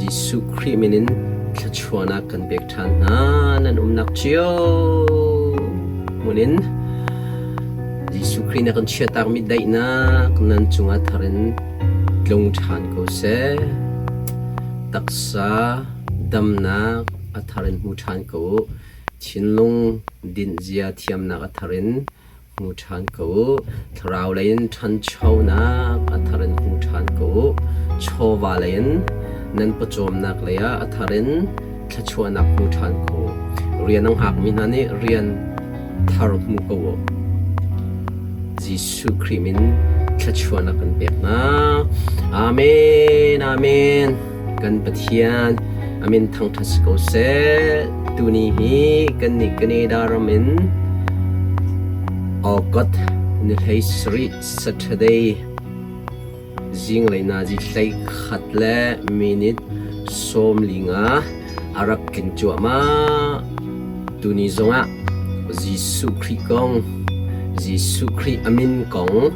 Jesuh Khrih min in thluachuahnak kan pek ṭhan hna. Nan umnak cio hmun in Jesuh Khrih na kan chiahtakmi daihnak nan cungah thar in tlung ṭhan ko seh. Taksa damnak a thar in hmu ṭhan ko u. Thinlung dinhzia thiamnak a thar in hmu ṭhan ko u. Thlarau lei in ṭhanchonak a thar in hmu ṭhan ko u. Chawva lei in nan pawcawmnak lei ah a thar in thluachuahnak hmu ṭhan ko u. Rian a hngakmi hna nih rian thar hmu ko u. Jesuh Khrih min thluachuahnak kan pek hna. Amen. Amen. Kan Pathian amin thangṭhat si ko seh. Tuni hi kannih Canada ram in August ni 17 Saturday zinglei nazi 11 le minute 15 a rak tling cuahmah. Tuni zongah Jesuh Khrih kong, Jesuh Khrih a min kong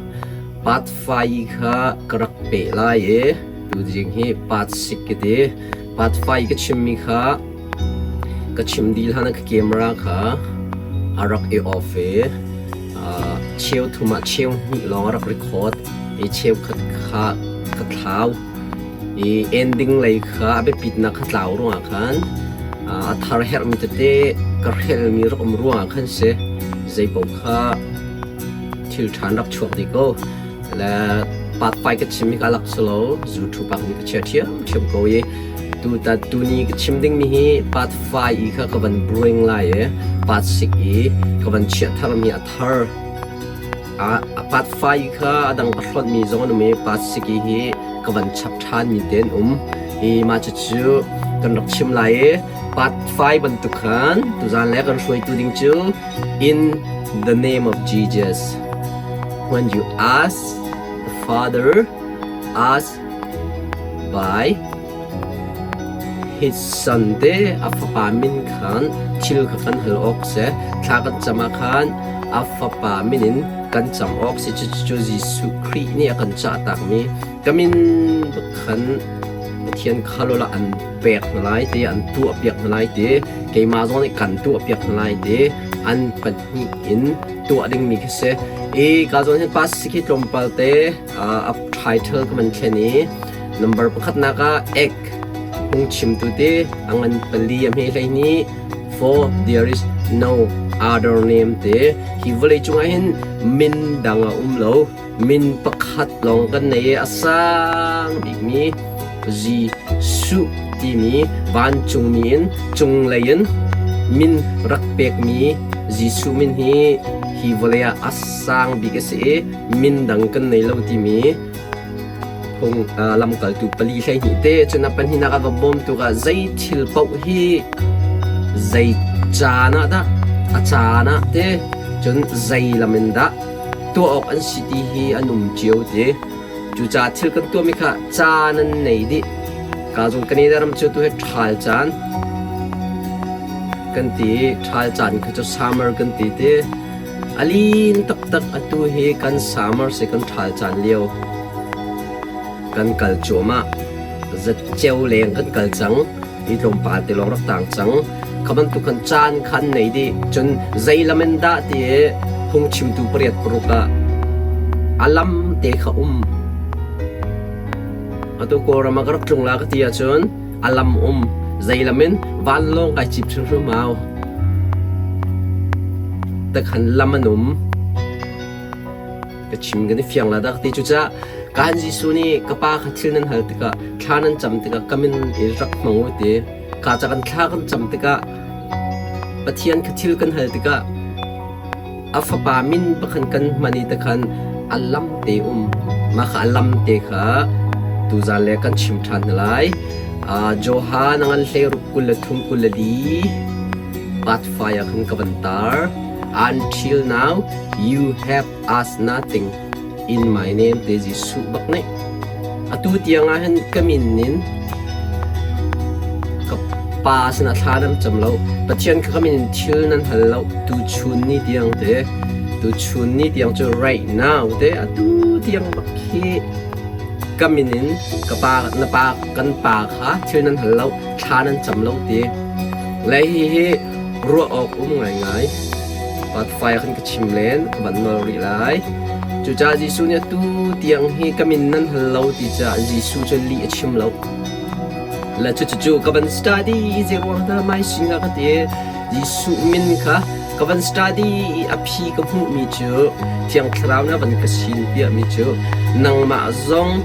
part 5 kha ka rak peh lai i tuzing hi part 6 ka ti. Part 5 ka chimmi kha ka chim dih hlan ah ka camera kha a rak i off i cheu thum ah cheu hnih lawng a rak record i cheukhat kha ka thlau. I ending lei kha a biapitnak kha tlau ruangah khan a thar herhmi tete ka hrelmi rak um ruangah khan si zeipaoh kha thil ṭhan rak chuak dih ko. Le part 5 ka chim hi ka lak si lo YouTube ah ka chia ṭhiamṭhiam ko i tutan tuni ka chim dingmi hi part 5 i kha ka van bring lai i part 6 i ka van chiah tharmi a thar a part 5 kha a dang ka hlonhmi zong an um i part 6 i hi ka van chap ṭhanmi te an um i mah cucu kan rak chim lai i part 5 bantuk khan tuzan le kan hruaitu ding cu In the name of Jesus when you ask the Father ask by his son te a fapa min khan thil kha kan hal awk si thla kan cam ah khan a fapa min in kan cam awk si cucu Jesuh Khrih nih a kan cah takmi ka min khan Pathian kha lola an pek hna lai te an tuah piak hna lai te keimah zong nih kan tuah piak hna lai te an pahnih in tuah dingmi khi si i ka zawn hin pas khi tlawmpal te a title ka van thlen i number pakhatnak ah ek hung chimtu te a ngan pali a hme hlei ni for there is no other name te hi vawlei cungah hin min dang a um lo min pakhat lawng kan nei i a sang bikmi Jesuh timi vancungmi in cunglei in min rak pekmi Jesuh min hi hi vawlei ah a sang bik a si i min dang kan nei lo timi phung lamkaltu pali 12 te cun a pahnihnak a va bawmtu ah zei thil paoh hi zei caan ah dah a caan ah te cun zei lam in dah tuah awk an si ti hi an um cio te. Cucaah thil kan tuahmi kha caan an nei dih. Ka zung Canada ram cu tu hi ṭhal caan kan ti i ṭhal caan kha cu summer kan ti ti. A lin taktak atu hi kan summer si kan ṭhal caan lio kan kal cuahmah. Zatceu leng kan kal cang. Hi tlawmpal te lawng rak tang cang. Kha bantuk khan caan kha an nei dih. Cun zei lam in dah ti i phungchimtu pariat paruk ah a lam te kha um. Atu Kawlram ah ka rak tlung la ka ti ahcun a lam um. Zei lam in vanlawng kai cip hrimhrim hau. Takhan lam an um. Ka chim kan i fiang la dah ka ti. Cucaah kan Jesuh nih ka pa kha thil nan hal tikah thla nan cam tikah ka min i rak hmang u ti. Ka ca kan thla kan cam tikah Pathian kha thil kan hal tikah a fapa min pakhan kan hman i takhan a lam te um. Mah kha a lam te kha tuzan le kan chim ṭhan hna lai. Johan a ngan 16 23 24 part 5 ah khan ka van tar. Until now you have asked nothing in my name te Jesuh bak nih atu tiang ah hin ka min in ka pa sinah thla nan cam lo Pathian kha ka min in thil nan hal lo tu chun ni tiang te tu chun ni tiang cu right now te atu tiang bak khi. Ka min in ka pa na pa kan pa kha thil nan hal lo, thla nan cam lo ti. Le hihi ruah awk um ngaingai. Part 5 khan ka chim len, ka van nawl rih lai. Cucaah Jesuh nih atu tiang hi ka min nan hal lo ti caah Jesuh cu lih a chim lo. Le cucu ka van study i zeiruang dah mai singa ka ti. Jesuh min kha ka van study i a phi ka hmuhmi cu Thiang Thlarau nih a van ka sin piahmi cu nangmah zong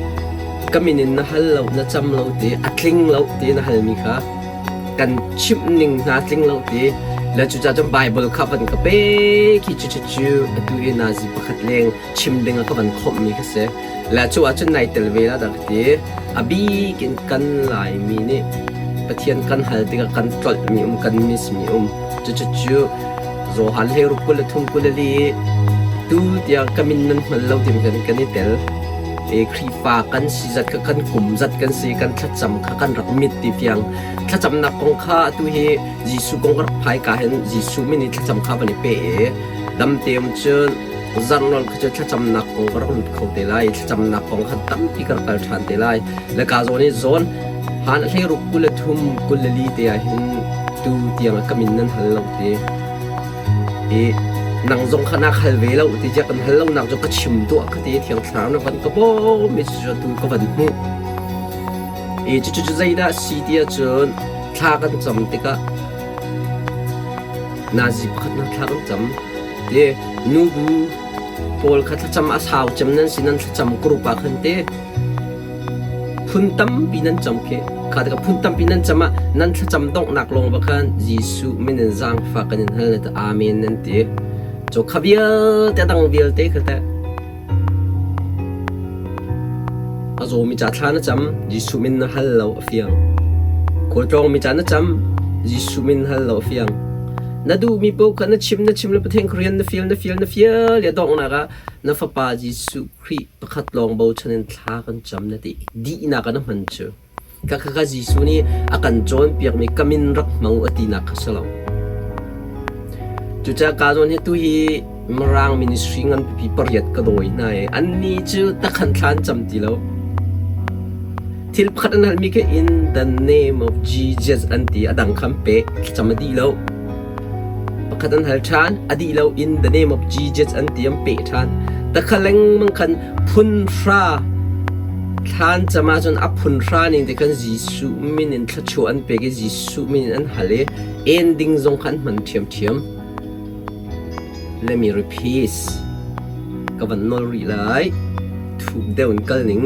ka min in na hal lo, na cam lo ti, a tling lo ti na halmi kha kan chimh ning hna tling lo ti le cucaah cun Bible kha van ka pe khi cu cu cu atu i nazi pakhat leng chim ding ah ka van khawmhmi kha si. Le cu ahcun nai tel ve la dah ka ti. A bik in kan Laimi nih Pathian kan hal tikah kan tlolhmi um, kan mismi um. Cucu cu Johan hleiruk 23 24 tu tiang ka min nan hngal lo timi kan kan i tel. E Khrihfa kan si zat kha kan kum zat kan si kan thlacam kha kan rak mit ti fiang. Thlacamnak kong kha atu hi Jesuh kong ka rak phai ka hin Jesuh min i thlacam kha van i pe i dam te um cun zarhnawl kha cu thlacamnak kong ka rak lut kho te lai. Thlacamnak kong kha tampi ka rak kal ṭhan te lai. Le ka zawn i zawn han hleiruk 23 24 te ah hin tu tiang ah ka min nan hal lo ti. I nang zong kha nak hal ve lo ti cia kan hal lo nak cu ka chim tuah ka ti Thiang Thlarau na van ka bawm i cu tu ka van hmuh. I cucu cu zeidah si ti ahcun thla kan cam tikah nazi pakhat na thla kan cam. Ti nubu pawl kha thlacam a sau cem nan si nan thlacam group ah khan te phun tampi nan cam khi kha tikah phun tampi nan cam ah nan thlacam donghnak lawng va khan Jesuh min in zaangfah kan in hal na ti amen nan ti cu kha vialte dang vialte kha teh A zawmi ca thla na cam, Jesuh min na hal lo a fiang. Khualtlawngmi ca na cam, Jesuh min hal lo a fiang. Na duhmi paoh kha na chim na chim le Pathian rian na fial na fial na fial i a donghnak ah na Fapa Jesuh Khrih pakhat lawng bochan in thla kan cam na ti dihnak ah na hman cu. Khakha Jesuh nih a kan cawnpiakmi ka min rak hmang u a tinak kha si lo. Cucaah ka zawn hi tu hi Mirang ministry ngan pipi pariat ka dawi hna i annih cu takhan thla an cam ti lo. Thil pakhat an halmi khi in the name of Jesus an ti a dang kha an pek thlacam a dih lo. Pakhat an hal ṭhan a dih lo in the name of Jesus an ti an peh ṭhan. Takha lengmang khan phun hra thlan cam ahcun a phun hra ning te khan Jesuh min in thluachuah an pek i Jesuh min in an hal i ending zong kha an hman ṭhiamṭhiam. Let me repeat. Ka van nawl rih lai. Thuk deuh in kal ning.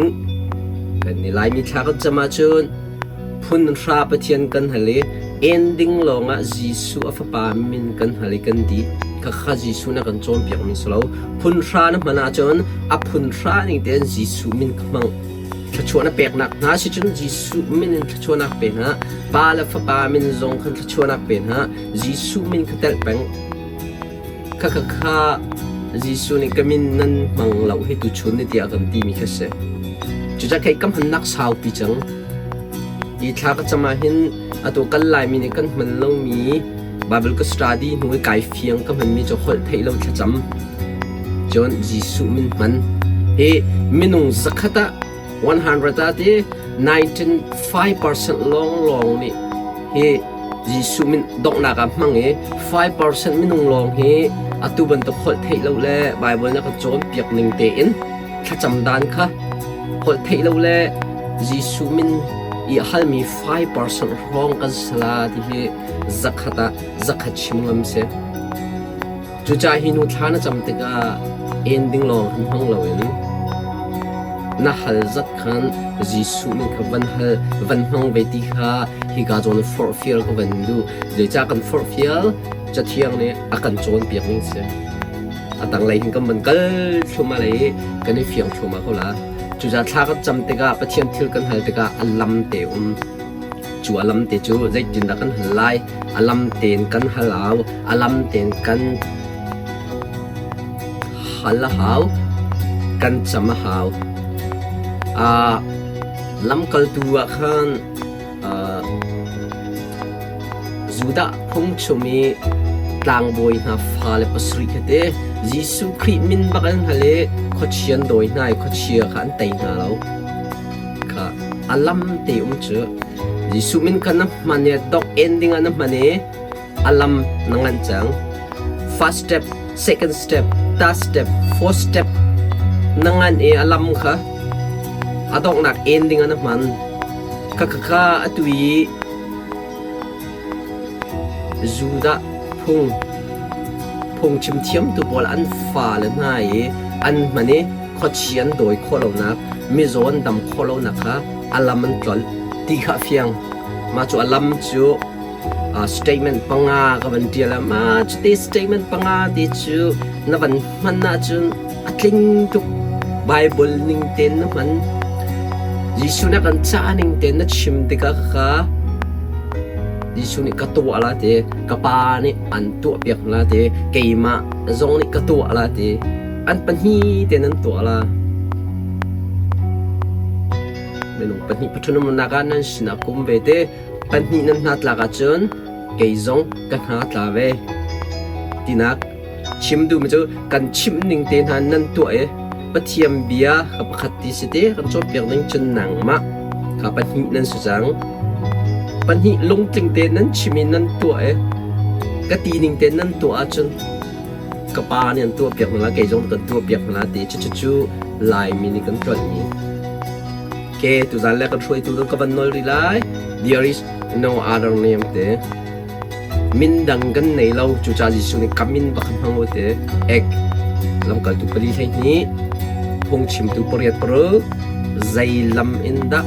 Kan ni Laimi thla kan cam ahcun phun hra Pathian kan hal i ending lawngah Jesuh a fapa min kan hal i kan dih. Khakha Jesuh na kan cawnpiakmi si lo. Phun hra na hman ahcun a phun hra ning tein Jesuh min ka hmang. Thluachuah na peknak hna si cun Jesuh min in thluachuahnak pe hna. Pa le Fapa min zong khan thluachuahnak pe hna. Jesuh min kha telh peng. Khakha kha Jesuh nih ka min nan hmang lo hi tuchun ni tiah kan timi kha si. Cucaah kei ka hmannak saupi cang. Hi thla ka cam ah hin atu kan Laimi nih kan hman lomi Bible ka study hnu i kai fiang ka hmanmi cu holh theih lo thlacam. Cun Jesuh min hman. Hi minung zakhat ah 100 ah ti 95% lawnglawng nih hi Jesuh min donghnak ah hmang i 5% minung lawng hi atu bantuk holh theih lo le Bible na ka cawnpiak ning tein thlacam dan kha holh theih lo le Jesuh min i halmi 5% hrawng kan sala ti hi zakhat ah zakhat chim ngam si. Cucaah hi nu thla na cam tikah en ding lawng khan hmang loin na hal zat khan Jesuh nih kha van hal van hmang ve ti kha hika zawn forhfial ka van duh. Zeicah kan forhfial? Cathiang nih a kan cawnpiak ning si. A tanglei hin kan van kal thluahmah lei kan i fiang thluahmah ko la. Cucaah thla kan cam tikah Pathian thil kan hal tikah a lam te um. Cu a lam te cu zeitindah kan hal lai? A lam tein kan hal au, a lam tein kan hal a hau, kan cam a hau. Uh, lamkaltu ah khan uh, Judah phungchim i tlangbawi hna fale pasarih kha te Jesuh Khrih min bak an hal i khuachia an dawi hna i khuachia kha an tei hna lo. A lam te um cu. Jesuh min kha na hman i dok en dingah na hman i a lam na nganh cang. First step, second step, third step, fourth step na ngan i a lam kha a donghnak en dingah na hman. Kha kha kha atu i Judah phung phungchim thiamtu pawl an fale hna i an hman i khuachi an dawi khawh lonak, mizaw an dam khawh lonak kha a lam an tlolh ti kha a fiang. Mah cu a lam cu statement panga ka van ṭial ah mah cuti statement panga ti cu na van hman ahcun a tling tuk. Bible ning tein na hman. Jesuh nih a kan cah ning tein na chim tikah kha Jesuh nih ka tuah la ti, ka pa nih an tuahpiak la ti, keimah zong nih ka tuah la ti. An pahnih tein an tuah la. Minung pahnih pathum umnak ah nan sinah ka um ve te. Pahnih nan hna tlak ahcun kei zong ka hna tla ve. Tinak chim duhmi cu kan chimh ning te hna nan tuah i Pathian bia kha pakhat ti si te kan cawnpiak ning cun nangmah kha pahnih nan si cang. Pahnih lungtling te nan chim i nan tuah i ka ti ning te nan tuah ahcun ka pa nih an tuahpiak hna lai, kei zong kan tuahpiak hna lai ti cucu Laimi nih kan tlolhmi. Ke tuzan le kan hruaitu kan ka van nawl rih lai. There is no other name te. Min dang kan nei lo cucaah Jesuh nih ka min bak hmang u te. Ek lamkaltu pali 12 phungchimtu pariat paruk zei lam in dah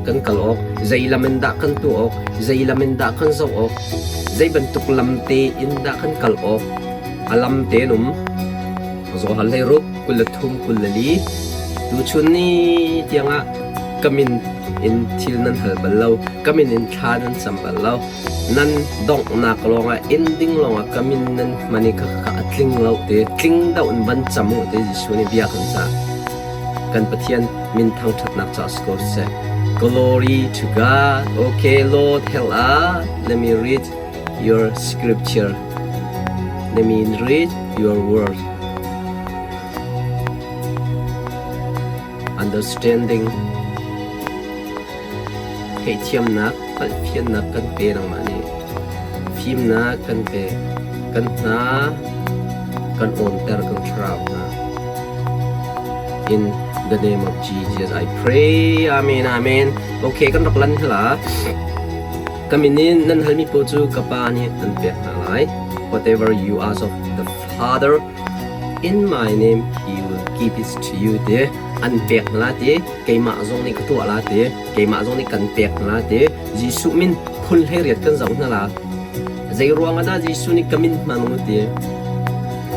kan kal awk, zei lam in dah kan tuah awk, zei lam in dah kan zoh awk, zei bantuk lam te in dah kan kal awk, a lam te an um. Zohal hlei ruk 23 24 tuchun ni tiangah ka min in thil nan hal bal lo, ka min in thla nan cam bal lo. Nan donghnak lawngah ending lawngah ka min nan hman i khakha a tling lo te, tling deuh in van cam u te Jesuh nih bia kan cah. Kan Pathian min thangṭhatnak caah si ko seh. Glory to God. Okay, Lord, help us. Let me read your scripture. Let me read your word. Understanding. Theihthiamnak, hngalhfiannak kan pe nangmah nih. Fimnak kan pe. Kan hna kan awnter kan thlarau hna. In the name of Jesus I pray. Amen. Amen. Okay, kan rak lan hla. Ka min in nan halmi paoh cu ka Pa nih an pek hna lai. Whatever you ask of the Father in my name, he will give it to you ti an pek hna lai ti keimah zong nih ka tuah la ti keimah zong nih kan pek hna la ti Jesuh min phun 18 kan zoh hna la. Zei ruang ah dah Jesuh nih ka min hmang u ti?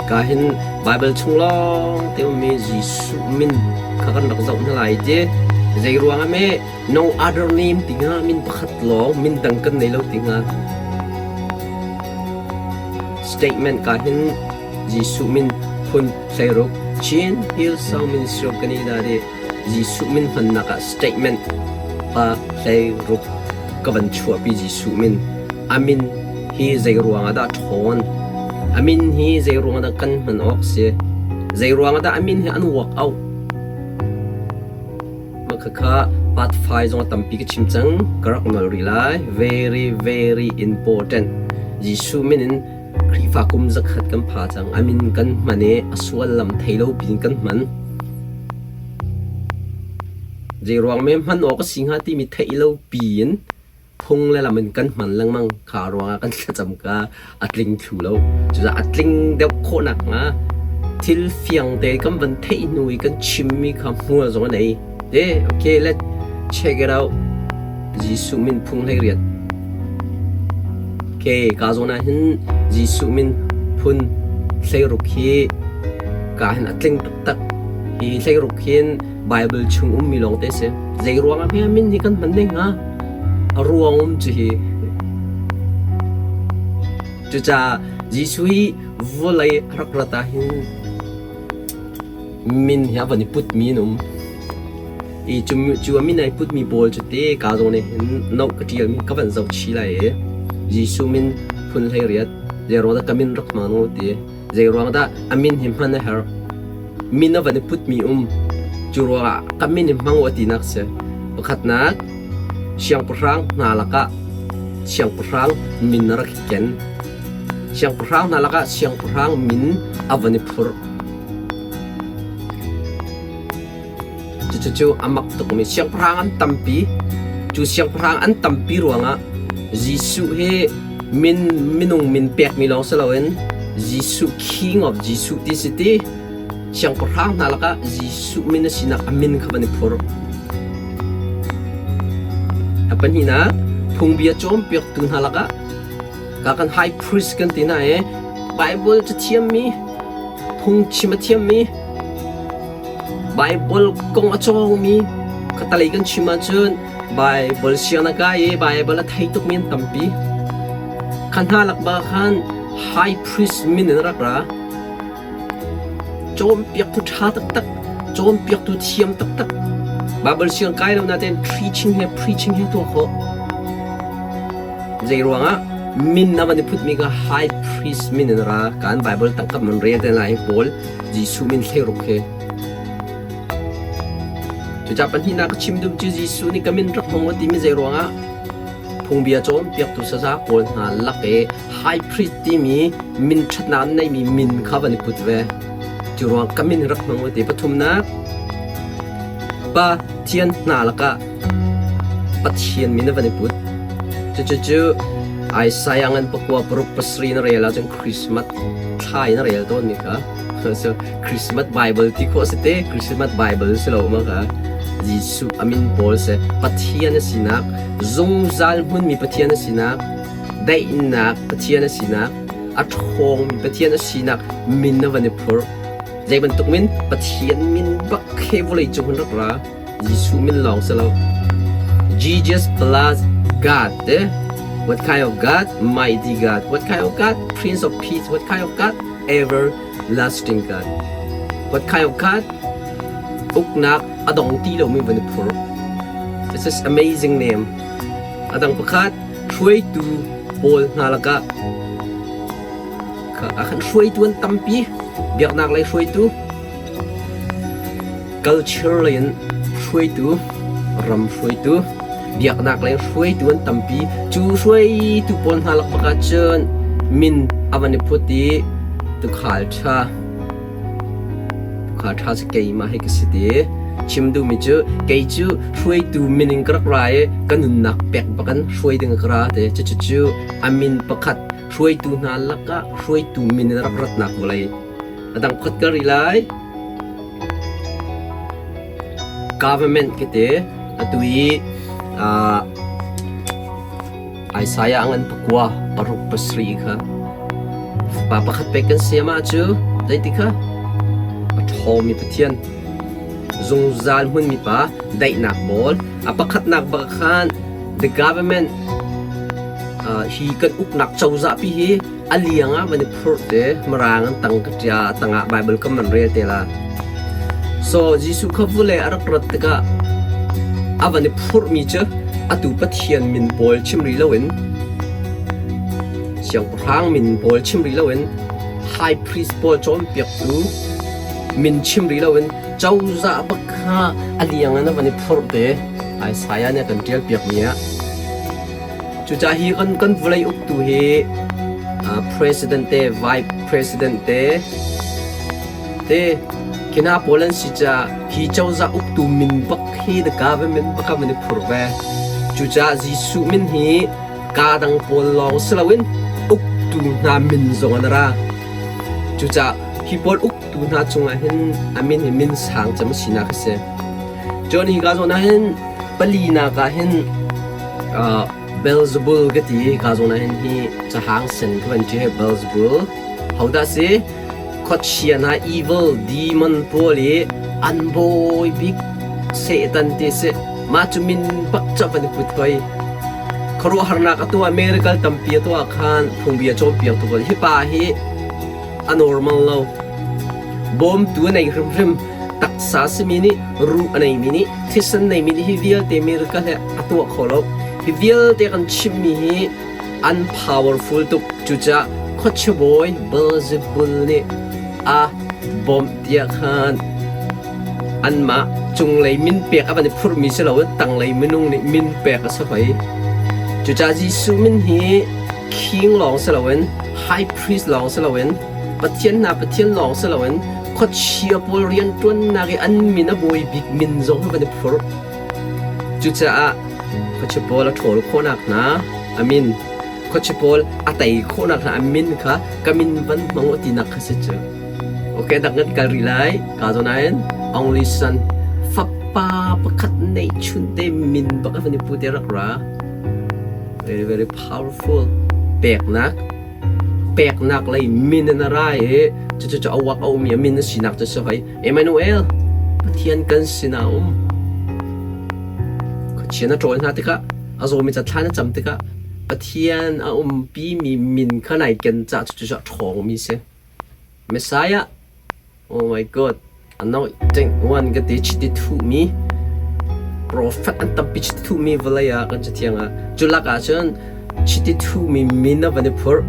Ka hin Bible chung lawng te ummi Jesuh min kha kan rak zoh hna lai ti. Zei ruang ah me no other name ti hnga min pakhat lawng min dang kan nei lo ti hnga. Statement ka hin Jesuh min phun 16 Chin Hillsong Ministry of Canada nih Jesuh min hmannak ah statement pa 16 ka van chuahpi. Jesuh min a min hi zei ruang ah dah ṭhawn? A min hi zei ruang ah dah kan hman awk si? Zei ruang ah dah a min hi an work out? Mah khakha part 5 zong a tampi ka chim cang, ka rak nol rih lai. Very very important. Jesuh min in Khrihfa kum 100 kan pha cang. A min kan hman i a suallam thei lo piin kan hman. Zei ruang me hman awk a si hnga timi theih lo piin phung le lam in kan hman lengmang kha ruangah kan thlacam ka a tling thlu lo. Cucaah a tling deuh khawh nakhnga thil fiang te kan van theih hnu i kan chimmi kha hmual zong a nei. Te, okay, let's check it out. Jesuh min phung 18. Okay, ka zawn ah hin Jesuh min phun 16 hi ka hin a tling taktak. Hi 16 hin Bible chung ummi lawng te si. Zei ruang ah hme min hi kan hman ne hnga? A ruang um cu hi. Cucaah Jesuh hi vawlei a rak rat ah hin min hi a van i putmi an um. I cu, cu a min ai putmi pawl cu te ka zawn nih hin note ka ṭialmi ka van zoh chih lai i Jesuh min phun 18 zei ruang dah ka min rak hmang u ti, zei ruang dah a min hi hman a herh, min a van i putmi um, cu ruangah ka min hi hmang u a tinak si. Pakhatnak, siangpahrang hna lakah siangpahrang min a rak i ken. Siangpahrang hna lakah siangpahrang min a van i phurh. Cucu a mak tukmi siangpahrang an tampi. Cu siangpahrang an tampi ruangah Jesuh hi min minung min pekmi lawng si loin Jesuh King of Jesuh ti si ti siangpahrang hna lakah Jesuh min a sinak a min kha van i phurh. A pahnihnak, phungbia cawnpiaktu hna lakah ka kan high priest kan ti hna i Bible cathiammi, phungchim a thiammi, Baibal kong a cawngmi khatalei kan chim ahcun Baibal siang na kai i Baibal a thei tukmi an tampi. Kha hna lak bak khan high priest min in rak ra. Cawnpiaktu ṭha taktak, cawnpiaktu thiam taktak. Baibal siang kai lo nain preaching he preaching he tuah khawh. Zei ruangah min a van i phutmi kha high priest min in ra. Kan Baibal tangkap man rel te lai pawl Jesuh min thleiruk hi. Cucaah pahnihnak ka chim duh cu Jesuh nih ka min rak hmang u timi zei ruangah phungbia cawnpiaktu saza pawl hna lak i high priest timi min ṭhatnak an neimi min kha van i put ve. Cu ruang ka min rak hmang u ti. Pathumnak, Pathian hna lakah Pathian min a van i put. Cucu Isaiah ngan pakua paruk pasarih na rel ahcun Christmas thla in a rel tawnmi kha so Christmas Bible ti khawh si te Christmas Bible si lo ma kha Jesuh a min pawl si Pathian a sinak zungzal hmunmi Pathian a sinak daihnak Pathian a sinak a ṭhawngmi Pathian a sinak min a van i phurh zei bantuk min Pathian min bak he vawlei cung hun rak ra Jesuh min lawng si lo. Jesus plus God te. What kind of God? Mighty God. What kind of God? Prince of Peace. What kind of God? Everlasting God. What kind of God? Uknak a dong ti lomi van i phur. This is amazing name. A dang pakhat hruaitu pawl hna lakah a kan hruaitu an tampi biaknak lei hruaitu Culture lei in hruaitu, ram hruaitu, biaknak lei hruaitu an tampi. Cu hruaitu pawl hna lak bak ahcun min a van i phut i tuukhal ṭha, tuukhal ṭha cu keimah hi ka si ti. Chim duhmi cu kei cu hruaitu min in ka rak ra i ka nunnak pek bak in hruai ding ka ra ti. Cucu a min pakhat hruaitu hna lakah hruaitu min in rak ratnak vawlei. A dang pakhat ka ri lai. Government khi ti atu i Isaiah ngan pakua paruk pasarih kha pa pakhat pek kan siam ah cu zeiti kha a ṭhawngmi Pathian zungzal hmunmi pa daihnak bawl a pakhatnak bak khan the government hi kan uknak cozah pi hi A liang ah van i phurh te, mirang an tang ka ṭia, tangah Baibal kam an rel te la. So Jesuh kha vule a rak rat tikah a van i phurhmi cu atu Pathian min pawl chim rih loin siangpahrang min pawl chim rih loin high priest pawl cawnpiaktu min chim rih loin cozah bak kha a liang in a van i phurh te Isaiah nih a kan ṭial piakmi ah Cucaah hi kan vawlei uktu hi president te, vice president te, te khina pawl an si caah hi cozah uktu min bak hi the government bak ah van i phur ve. Cucaah Jesuh min hi kaa dang pawl lawng si loin uktu hna min zong an ra. Cucaah hi pawl uktu hna cungah hin a min hi min sang cem a sinak a si. Cun hi ka zawn ah hin palinak ah hin Beelzebul ka ti i ka zawn ah hin hi cahang sen ka van ṭi hi Beelzebul. Hodah si? Khuachia hna evil demon pawl i an bawi bik Satan ti si. Mah cu min bak cu van i put hoi. Khuaruahharnak a tuah miracle tampi a tuah khan phungbia cawnpiaktu pawl hi pa hi a normal lo. Bawmtu a nei hrimhrim. Taksa simi nih ruh a neimi nih thisen neimi nih hi vialte miracle he a tuah kho lo. Hi vialte kan chimmi hi an powerful tuk. Cucaah khuachia bawi Beelzebul nih a bawmh tiah khan. Anmah cunglei min pek a van i phurhmi si loin tanglei minung nih min pek a si hoi. Cucaah Jesuh min hi king lawng si loin high priest lawng si loin Pathian hna Pathian lawng si loin khuachia pawl rianṭuannak i an min a bawi bik min zong hi van i phurh. Cucaah khuachia pawl a ṭhawl khawhnak hna a min khuachia pawl a tei khawhnak hna a min kha ka min van hmang u tinak kha si cu. Okay, dak ngat kal rih lai. Ka zawn ah only son fapa pakhat neih chun te min bak a van i pu te rak ra. Very very powerful. Peknak peknak lei min in a ra i cucu cu awak a um i a min a sinak cu si hoi. Emmanuel Pathian kan sinah um. Khuachia na ṭawl hna tikah a zawmi ca thla na cam tikah Pathian a umpi mi min kha nai ken cah cucu cu a ṭhawngmi si. Messiah Oh my God anointing one ka ti chiti thuhmi prophet an tampi chiti thuhmi vawlei ah kan cathiang ah cu lak ah cun chiti thuhmi min a van i phurh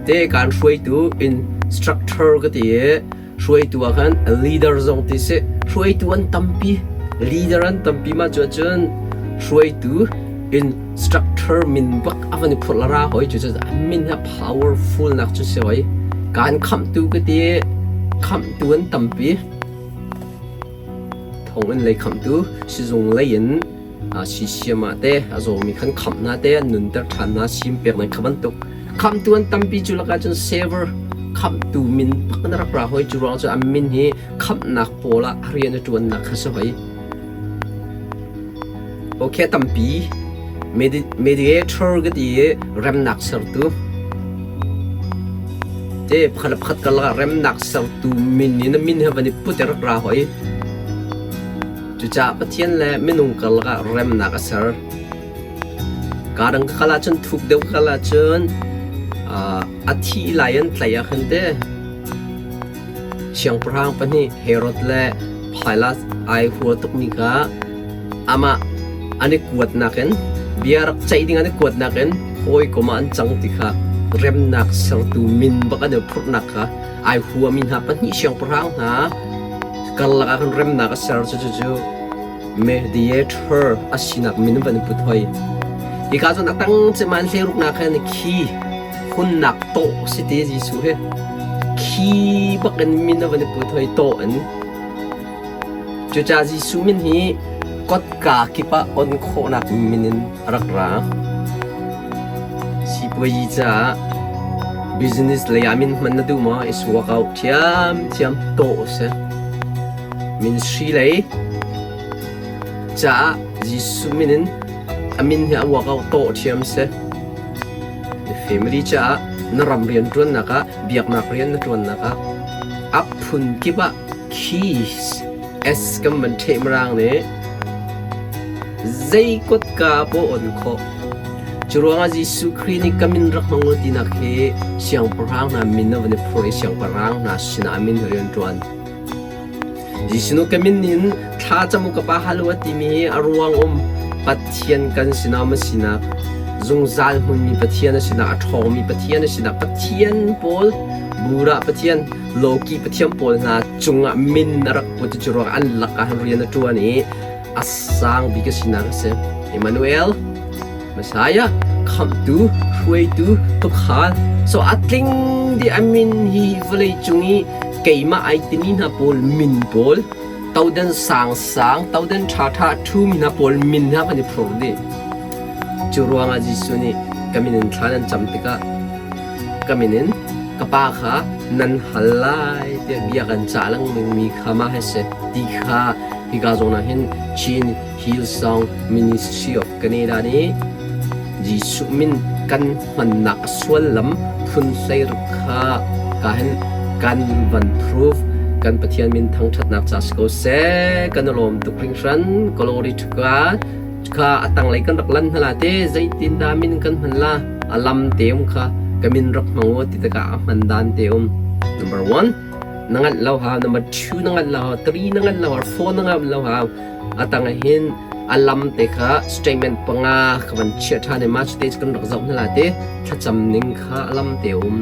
te kaan hruaitu instructor ka ti i hruaitu ah khan leader zong ti si hruaitu an tampi leader an tampi ma cu cun hruaitu instructor min bak a van i phurh la ra hoi cu cu min ha powerful nak cu si hoi kaan khamhtu ka ti khamhtu an tampi thonginn lei khamhtu sizung lei in sisiam ah te a zawmi khan khamh hna te an nunter ṭhan hna sim pek nan kha bantuk khamhtu an tampi cu lakah cun saver khamhtu min bak na rak ra hoi cu ruang cu an min hi khamhnak pawl ah rian a ṭuannak kha si hoi Okay tampi mediator ka ti i remnak sertu te pakhat le pakhat karlak ah remnak sertu min in a min he van i put i rak ra hoi. Cucaah Pathian le minung karlak ah remnak a ser. Kaa dang ka kal ahcun thuk deuh ka kal ahcun a thi lai an tlaih ah khan te Siangpahrang pahnih Herod le Pilat ai hua tukmi kha amah an i kuatnak in bia rak ceih ding an i kuatnak in hawikom ah an cang ti kha remnak sertu min bak an i phurhnak kha ai huami hna pahnih siangpahrang hna karlak ah khan remnak a ser cu cucu mediator a sinak min van i put hoi. Hika cun a tang cem hleiruknak khan khi hunnak tawh si te Jesuh hi khi bak in min a van i put hoi tawh in cucaah Jesuh min hi kotka kip ah on khawhnak min in a rak ra. Sipuayi caah business lei ah min hman na duh maw? I suak out thiamthiam tawh si. Ministry lei caah Jesuh min in a min hi a work out tawh thiam si. Na family caah na ram rian ṭuannak ah biaknak rian na ṭuannak ah a phun kip ah keys S kan van ṭheh mirang nih zei kutka paoh on khawh. Cu ruangah Jesuh Khrih nih ka min rak hmang u tinak hi siangpahrang hna min a van i phur i siangpahrang hna sinah a min rian ṭuan. Jesuh nu ka min in thla cam u ka pa hal u a timi hi a ruang um Pathian kan sinah ma sinak zungzal hmunmi Pathian a sinak a ṭhawngmi Pathian a sinak Pathian pawl Buddha Pathian Loki Pathian pawl hna cungah min a rak put i cu ruangah an lakah rian a ṭuan i a sang bik a sinak a si. Emmanuel Messiah khamhtu hruaitu tukhal so a tling dih a min hi vawlei cung i keimah ai timi hna pawl min pawl todan sang sang todan ṭha ṭha ṭhumi hna pawl min hna kan i phur dih. Cu ruangah Jesuh nih ka min in thla nan cam tikah ka min in ka Pa kha nan hal lai tiah bia kan cah lengmangmi kha mah hi si ti kha hika zawn ah hin Chin Hillsong Ministry of Canada nih Jesuh min kan hmannak a suallam phun 16 kha ka hin kan van proof kan Pathian min thangṭhatnak ca si ko seh kan i lawm tuk hringhran glory to God kha a tanglei kan rak lan hna la te zeitin dah min kan hman la a lam te um kha ka min rak hmang u ti tikah a hman dan te um number 1 na ngat lo hau number 2 na ngat lo hau 3 na ngat lo hau 4 na ngat lo hau a tang ah hin a lam te kha statement panga ka van chiah ṭhan i mah cu te cu kan rak zoh hna la te thlacam ning kha a lam te um.